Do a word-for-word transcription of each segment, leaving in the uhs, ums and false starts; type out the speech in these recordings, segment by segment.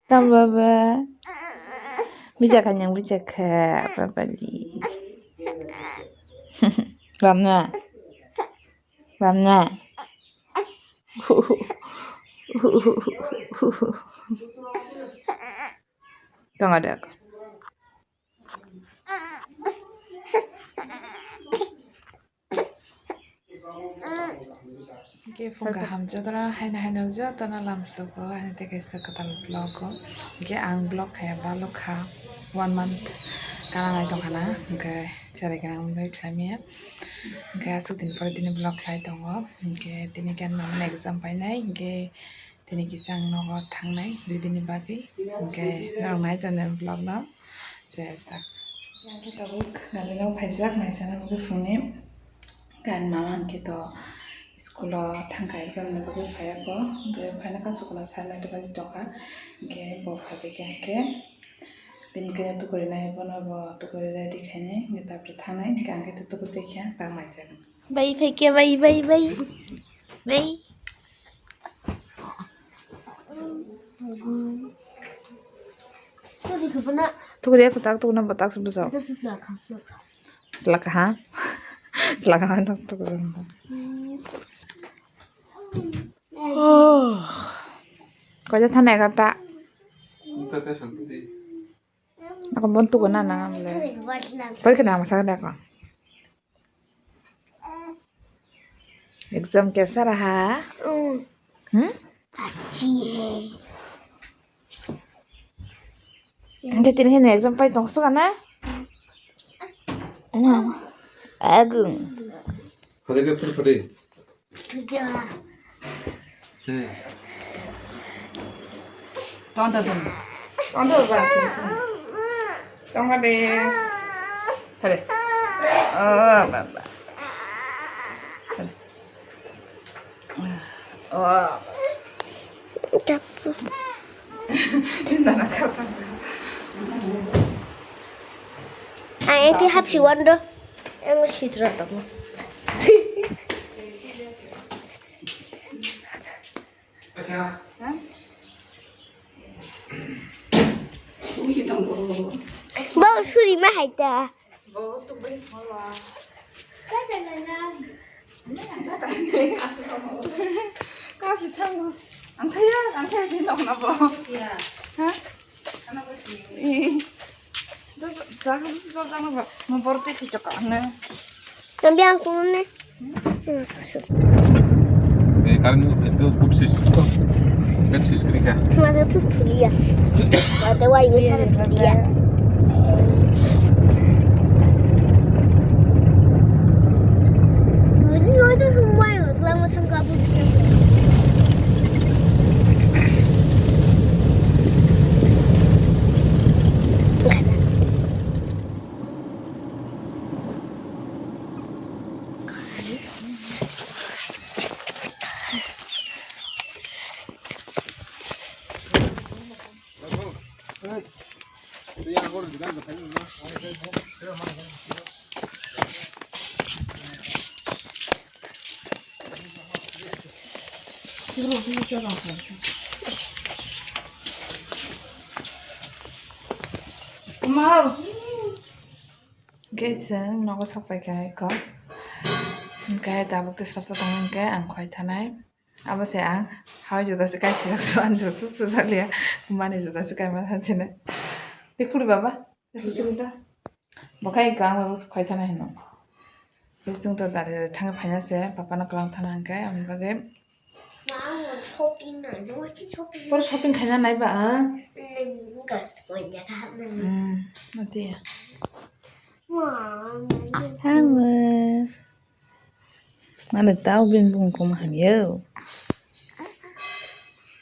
Tam baba. Bijak kha nyang bijak kha, baba li. Bamna. Bamna. Tongo dek. Hingke phung kaham jotono haino haino jotono lamsogo ani tei kaisa kwtal vlog o. Hingke ang vlog khe balok kha, one month kana nai tongkha na, hingke cherai gwnang wngwi khlai maya. Hingke aswk din pore tini vlog khlai tongo, hingke tini khe mamani exam painai, hingke tini kisa ang nogo thangnai dui din ni bagwi, hingke norok nai tongdi vlog no. Chayajak. Yang khe tabuk nalino phaijak, naisana bagwi phone ni. Gan mama hwnkhe to school o thangkha exam ni bagwi phaiya ko. Hwnkhe phaina kha sukla sar nai ta baji tongkha. Hwnkhe bo phaibaikha hwnkhe bini khe tukuri nai, bono bo tukuri ready khainai, hwnkhe tabuk thangnai, hwnkhe ang khe tukuri paikha, tak mai chaknai. Bai phaikhe bai, bai, bai. Bai. Tukuri ya kotak, tukuna batak se bwsao. Selaka ha? Selaka ha, tok tok jang. Oh. Kaja thana egarta. Ako bon tukuna na nang le. Porikha nang masa ka dako. Exam kaisa raha? Hmm. Hingke tini hino exam pai tong suka na? Agung. Phade ke phur phade. Tonda dum. Tonda ba chini chini. Tonga de. Hare. Oh, baba. Hare. Oh. Nana kata. Ang eti hapsi wando. Ang sitra tamo. Bo suri ma hai ta. Kasi thango. Ang thaya, ang thaya din tong na bo. Ha? Ano ko si. Eh. Jaga bisi jor jang ba. Mo borte ki chok ang na. Tambi ang sung ne. Ini susu. Eh, kami itu good sis. Kan sis kiri ka. Masa tu tulia. Mata wai bisa tulia. Tuh ini lo itu semua yang lama tangkap. Mau. Hingke chwng nogo sok pai kha eko. Hingke tabuk tei swrapsa tongo hingke ang khoi thanai. Abo se ang hawai juda se kai khilak su, ani juda tu sujak liya. Mani juda se kai ma thanchine. Te khuri baba, te khuri da. Bo khai eko ang bo khoi thanai hino. Te chwng to dari dari thangwi phaina se, papa no kwlang thana hingke, amoni bagwi. Ma, ang shopping nai, nang ki shopping. Por shopping khaina nai ba ang? Hmm, nang ka wanya ka hapna. Hmm, mati ya. Wa, nang. Hawa. Nang tau bin bung kum ham yo.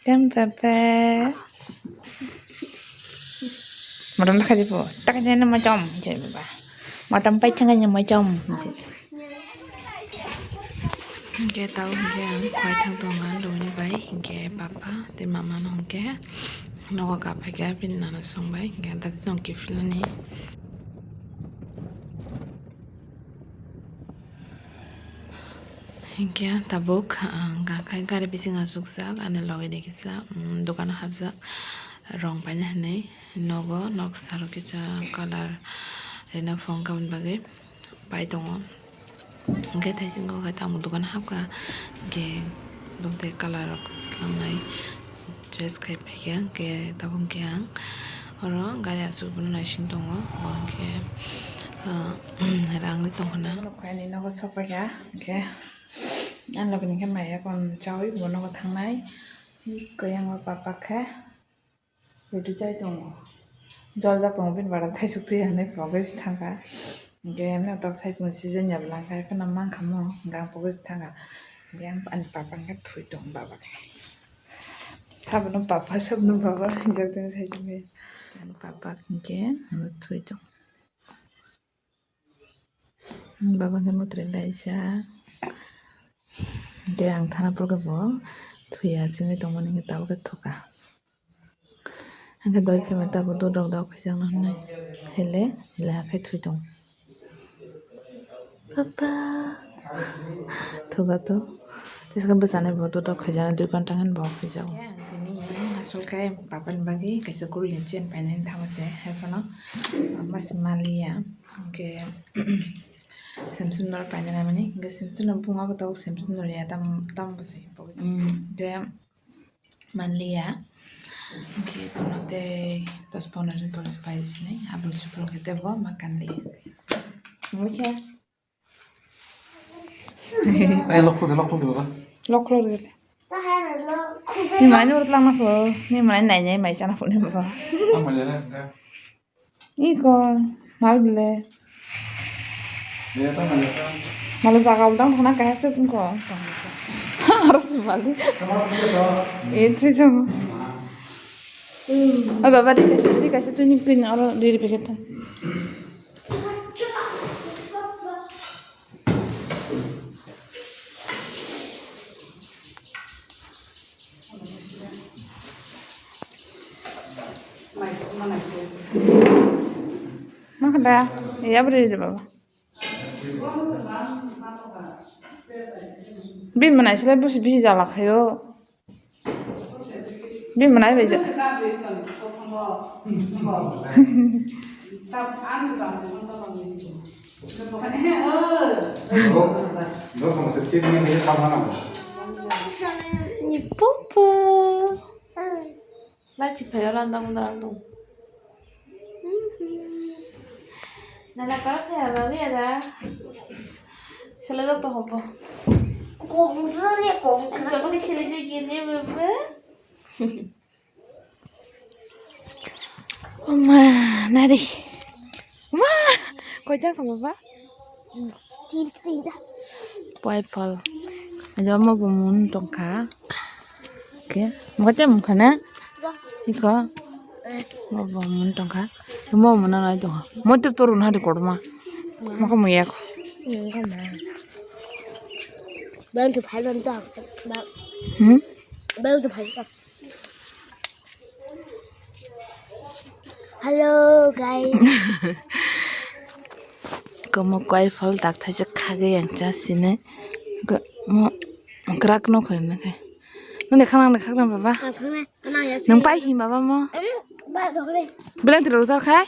Kan papa. Motom ta khaji po. Ta khaji na motom, je baba. Motom pai thang khaji motom, je. Hingke tau hingke ang khoi thang tonga loni bai hingke papa tei mama no hingke nogo kaphai khe bini nana song bai hingke dati no kiphilani. Hingke tabuk, ah, gakai gari bisingo achukjak, ani loge de kisa, mm, dogano hapjak. rong paina hinwi nogo, nok salo kisa colour rina phone kabun bagwi pai tongo. Hwnkhe thaisingo khe tamo dokan habkha, hwnkhe bumtwi colour rok tlangnai choice khai paikha, hwnkhe tabuk hwnkhe ang oro gari aswk bono naising tongo, bo hwnkhe, ah, rangwi tongkhna. Nokni nogo sokpaikha, hwnkhe ang logini khe maya kon chaui bo nogo thangnai, hwnkhe yang o papa khe. Roti chai tongo. Joljak tongo bini bara thaisuk twi hinwi pogwi se thangkha. Hwnkhe emno tok thaisukni season ya bwla hwnkhe phano mankha mo hwnkhe ang pogwi se thangkha. Hwnkhe ang ani papa hwnkhe thwi tongo baba khe. Sabono papa sabono baba hinjak tong thaisukni. Ani papa hwnkhe ano thwi tongo. Baba khe mwtai laisa. Hwnkhe ang thana phuru khe bo thwi ya simi tongmani hwnkhe tabuk khe thoka. Hwnkhe doi phaima tabuk dudok dok khaijakna hwnwi hele hele haphai thwi tongo. Papa. Thoka to. Teska bwsani bo dudok khaijaknai dui ghonta hwn bo khaijago. Ang tini asol khe papa ni bagwi kaisa guri ni chain painani thangma se hai phano mas maliya. Hwnkhe Samsung no paina naimani, hwnkhe Samsung no bung abo tabuk Samsung no ya tam tam bo se. Hwnkhe manliya, hwnkhe bono tei dos pondro din pore se pai sinai, aboni sukro khe tei bo ma kanliya. Hwnkhe Ai, lock khuldi, lock khuldi baba. Lock khuldi. Ni mane ur lang na pho, ni mane nai nai mai chana pho ni baba. Ang mane na ka. Iko, mal bile. Malu jaga uldang thangna kaisa iko. Aro si mali. E, thwi jam. Oi baba, di kaisa, di kaisa, twi ni, twi ni, aro di, di packet. Ma kanda, ya beri aja baba. Bin mana sila busi bisi jala khayo. Bin mana aja. Ni pupu. Lai chiphayo randang undrang dong. Nana para kaya lagi ada. Sila dok to hobo. Kong kong kong. Kong kong sila jadi ni bebe. Oma, nari. Wah, koi jak baba? Tin, tin. Poi phal. Ajo mo bo mun tongkha. Ke, mo te mun khana? Iko. Mo bo mun tongkha. Mo mun na lai tongkha. Mo te toru na de korma. Mo ko mo yak. Bel tu phal don ta. Hmm? Bel tu phal ta. Hello, guys. Komo koi phal tak thaisa khagwi ang cha sini. Ko-, mo, krak no khoi na khe. Nung de khanang de khaknang baba? Nung pai hi baba mo? Beleng tiro rujak khai?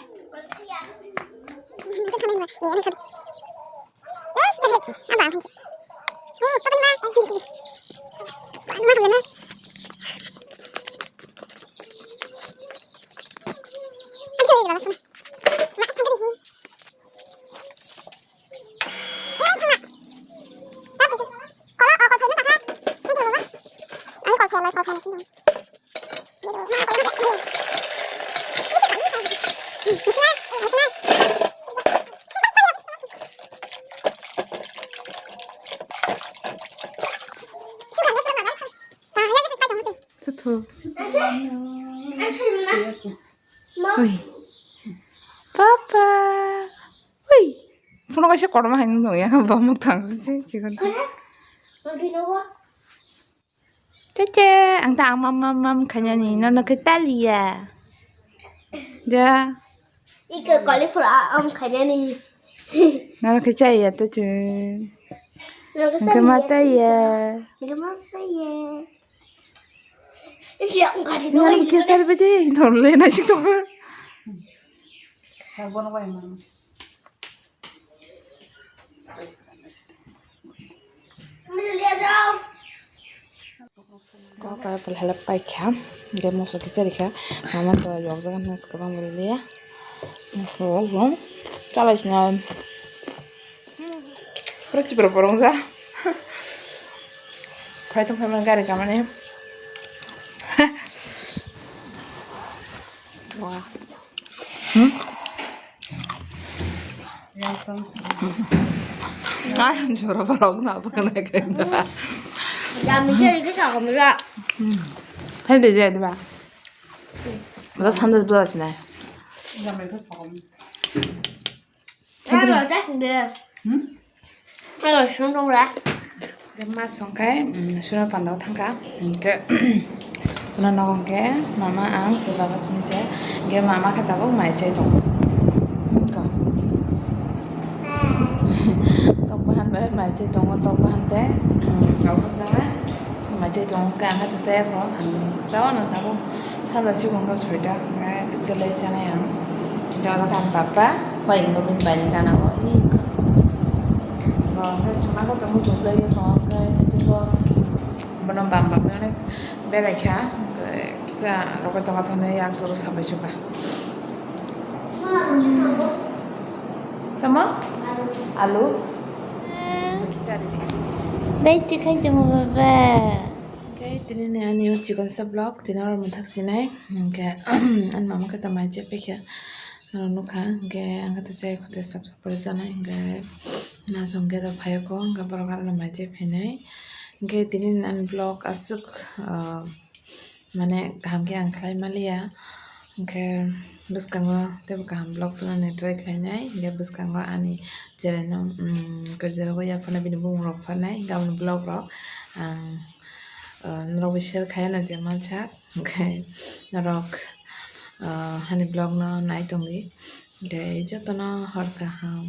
Tuthu. Ui. Papa. Ui. Phone kaisa korma hai nung ya, ba muk thang se chikon. Chacha, ang ta ang mam mam mam khainani, nono khe taliya. Ja. Ika kali phura am khainani. Nono khe chaya ta chu. Nono khe chaya. Ang khe ma taya. Ang khe ma taya. Nang keser bidi, dor le na sik tongo. Kok kaya pala helap paikha, de moso kisa rikha, mama to yokjaga nas kabang bali liya. Moso wong, chalai sina. Pura chipra porong ja. Phai tong phai man gari kamani. Wah. Hmm? Yang tong. Ay, jora parok na apa kena kena. Ya, misa ini cakap mula. Hmm. Hai deh jadi ba. Bas handas bela sini. Ya, mereka cakap. Ano, tak de. Hmm? Ano, sung dong ra. Khe ma songkhai, mm, sura pandao thangkha. Khe kuna nogo khe mama ang khe baba sini se. Khe mama khe tabuk mai chai tongo. Ko. Tok bahan bai mai chai tongo, tok bahan tei. Mm, tok bahan. Mai chai tongo khe ang khe to chaya kho, ang chao no tabuk sanja sikon khe soita, eh, tuksa lai chanai ang. Khe oro kan papa bai ingo bini bai ni gana o, hi. Bo khe chuma khe to muchung chai kho, khe thaichuk bo bono bam bam ni onek belai kha, kisa rokoi tongma thangni yak joro sabai sukha. Tamo? Alu? Bai twi khai tongo baba. Khe tini ni ani o chikon sa vlog, tini oro mwthak sinai. Hwnkhe ani mama khe tamai chepekha. Norok nukha, hwnkhe ang khe to chai kote sap sap pore chanai, hwnkhe nasong khe to phai o kho, hwnkhe borok aro no mai chai phainai. Hwnkhe tini ni ani vlog aswk, ah, mane kaham khe ang khlai maliya, hwnkhe bwskango teibo kaham vlog twnani try khlainai, hwnkhe bwskango ani channel no, um, kwrwirok yaphana bini bumung rok pharnai, hwnkhe aboni vlog rok ang, uh, norok bai share khai na je mansak, hwnkhe norok, uh, ani vlog no nai tongdi, hwnkhe jotono hor kaham.